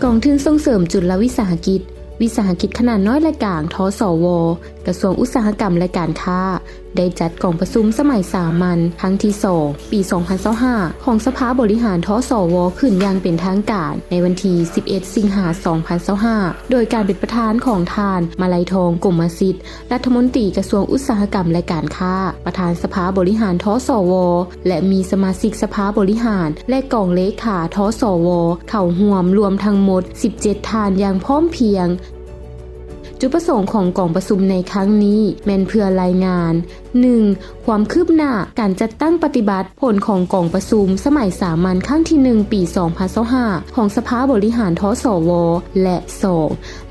ກອງທຶນສົ່ງເສີມຈຸລະວິສາຫະກິດ, ວິສາຫະກິດຂະໜາດນ້ອຍ ແລະ ກາງ ທສວ, ກະຊວງອຸດສາຫະກຳ ແລະ ການຄ້າ ໄດ້ຈັດກອງປະຊຸມສະໄໝສາມັນຄັ້ງທີສອງ ປີສອງພັນຊາວຫ້າ ຂອງສະພາບໍລິຫານ ທສວ ຂຶ້ນຢ່າງເປັນທາງການ ໃນວັນທີສິບເອັດ ສິງຫາ ສອງພັນຊາວຫ້າ ໂດຍການເປັນປະທານຂອງທ່ານ ມາໄລທອງ ກົມມະສິດ ລັດຖະມົນຕີກະຊວງອຸດສາຫະກຳ ແລະ ການຄ້າ, ປະທານສະພາບໍລິຫານ ທສວ ແລະ ມີສະມາຊິກສະພາບໍລິຫານ ແລະ ກອງເລຂາ ທສວ ເຂົ້າຮ່ວມ ລວມທັງໝົດສິບເຈັດທ່ານຢ່າງພ້ອມພຽງ. ຈຸດປະສົງຂອງກອງປະຊຸມໃນຄັ້ງນີ້ແມ່ນເພື່ອລາຍງານ ໜຶ່ງ ຄວາມຄືບໜ້າການຈັດຕັ້ງປະຕິບັດຜົນຂອງກອງປະຊຸມສະໄໝສາມັນຄັ້ງທີໜຶ່ງ ປີສອງພັນຊາວຫ້າ ຂອງສະພາບໍລິຫານ ທສວ ແລະ ສອງ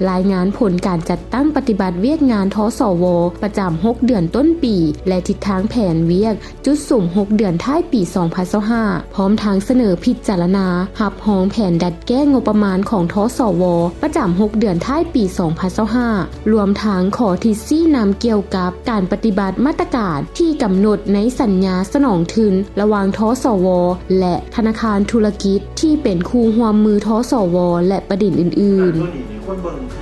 ລາຍງານຜົນການຈັດຕັ້ງປະຕິບັດວຽກງານ ທສວ ປະຈຳຫົກເດືອນຕົ້ນປີ ແລະ ທິດທາງແຜນວຽກ ຈຸດສຸມຫົກເດືອນທ້າຍປີສອງພັນຊາວຫ້າ ພ້ອມທັງສະເໜີພິຈາລະນາຮັບຮອງແຜນດັດແກ້ງົບປະມານຂອງ ທສວ ປະຈຳຫົກເດືອນທ້າຍປີສອງພັນຊາວຫ້າ ລວມທັງຂໍ້ທິດຊີ້ນຳກ່ຽວກັບການປະຕິບັດມາດຕະການທີ່ກຳນົດໃນສັນຍາສະໜອງທຶນລະຫວ່າງ ທສວ ແລະ ທະນາຄານທຸລະກິດທີ່ເປັນຄູ່ຮ່ວມມື ທສວ ແລະ ປະເດັນອື່ນໆ.